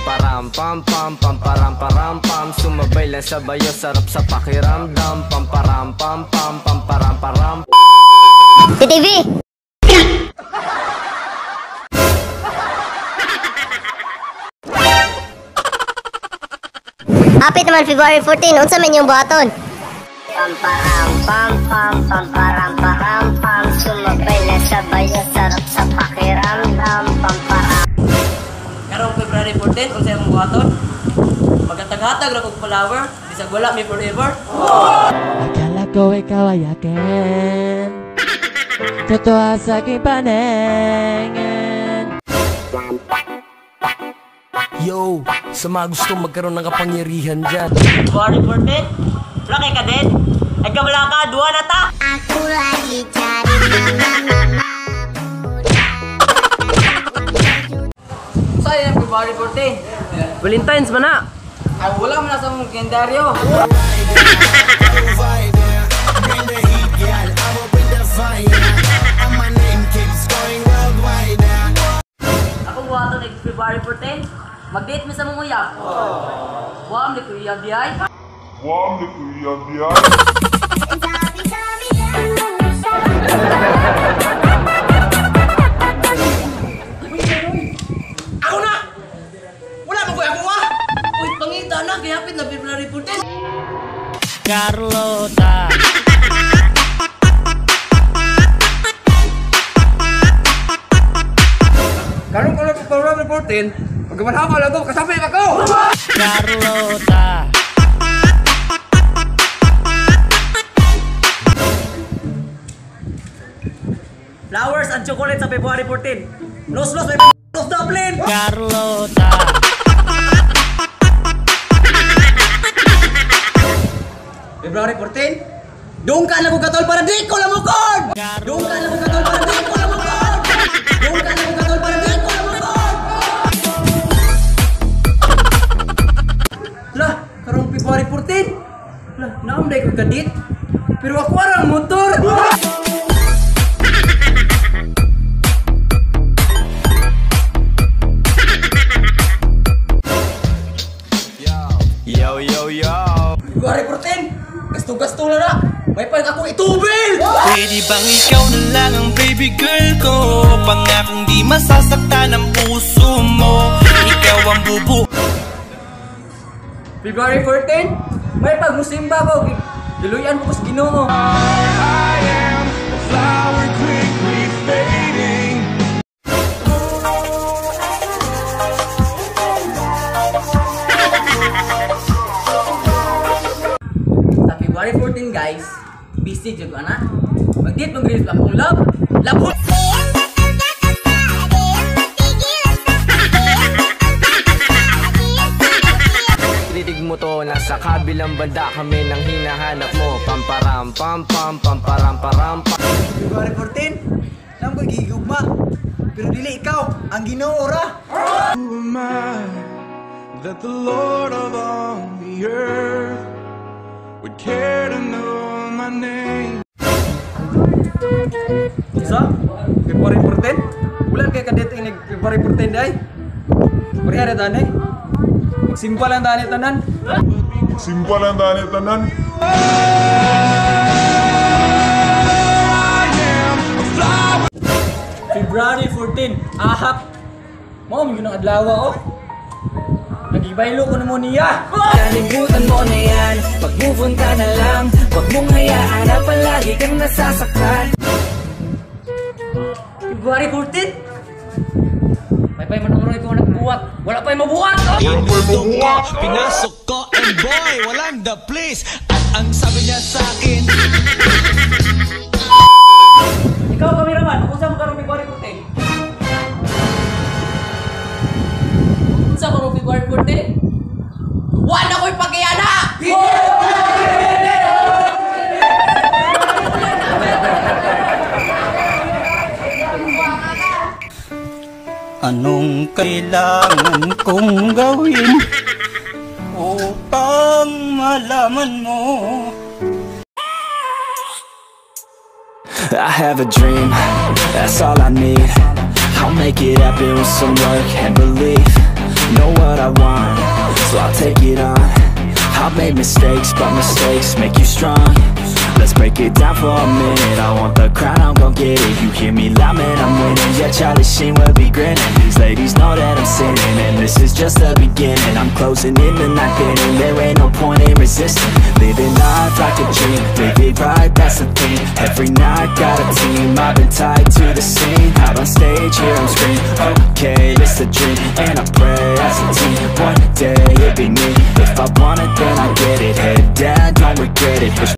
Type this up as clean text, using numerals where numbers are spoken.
Pamparam pam pam pamparam param pam. Sumabay lang sa bayo, sarap sa pakiramdam. Pamparam pam pam pamparam param. PTV. Hapit naman February 14, unsa man yung buhaton? Pamparam pam pam pamparam param pam. Sumabay lang sa bayo, sarap sa pakiramdam. Pamparam. Karong February 14, unsa imong buhaton? Magatag-hatag ra kog flower, bisag wala mi forever. Akala ko ikaw ay akin, totoo sa aking paningin. Yo, sa mga gustong magkaroon ng kapangyarihan dyan. February 14? Wala kay kadet? Ay kamala ka, duwa na ta! Aku lagi cari mama mama. Saan yung February 14? Valentine's man na! Ay, wala man na sa mong kalendaryo. Ako buhaton ng February 14? Mag-date mi sa mong uyab. Buham ni Kuya Biyay. Buham ni Kuya Biyay. Ako na! Wala mo kuya kuha! Uy, pangita na, kaya hapit na February 14. Carlota. Karong ko lang February 14, magkamanhama lang ko, kasapit ako! Carlota. Flowers and chocolate sa February 14. Los los may of Dublin. Carlota. February 14, doon ka lang ko katol para di ko lamukon! Doon ka lang ko katol para di ko lamukon! Doon ka lang ko katol para di ko lamukon! Lah, karong February 14. Lah, naamday ko kadit. Pero ako arang motor. Yo yo yo. February 14, gasto-gasto na na. May pang ako itubil! Pwede bang ikaw na lang ang baby girl ko? Pangakong di masasaktan ang puso mo. Ikaw ang bubu. February 14, may pagmusimba ko. Duluyan ko sa Ginoo. I am a flower quickly fading. Sa February 14 guys, busy jud ko ana. Mag-date mong green akong love. Love. Rinig mo to, nasa kabilang banda kami nang hinahanap mo. Pamparam pam pam pamparam param pam. February 14, nang ko gigugma. Pero dili ikaw, ang Ginoo ra. Who am I that the Lord of all the earth would care to know my name? Sa February 14, wala kay kadete inig February 14 day. Pareha ra tanay. Magsimba lang tani tanan. Magsimba lang tani tanan. February 14, ahap. Mao man gyud ang adlaw oh. Nagibaylo ko na mo niya. Kalimutan mo na yan, mag-move on ka na lang. Huwag mong hayaan na palagi kang nasasaktan. February 14? May pa'y manuroy ko nagbuhat. Wala pa'y mabuhat! Oh! Wala pa'y mabuhat! Pinasok ko and boy, walang the place. At ang sabi niya sa akin, Ikaw, kameraman, unsa mo karong February 14? Unsa karong February 14? Wala ko'y pagkiyana! anong kailangan kong gawin upang malaman mo? I have a dream, that's all I need. I'll make it happen with some work and belief. Know what I want. I'll take it on. I've made mistakes, but mistakes make you strong. Let's break it down for a minute. I want the crown, I'm gon' get it. You hear me loud, man, I'm winning. Yeah, Charlie Sheen will be grinning. These ladies know that I'm sinning, and this is just the beginning. I'm closing in the ninth inning. There ain't no point in resisting. Living life like a dream, live it right, that's the thing. Every night, got a team, I've been tied to the scene. Out on stage, here I'm scream. Okay, it's a dream, and I pray as a team. One day, it'll be me. If I want it, then I get it. Head down, don't regret it. Push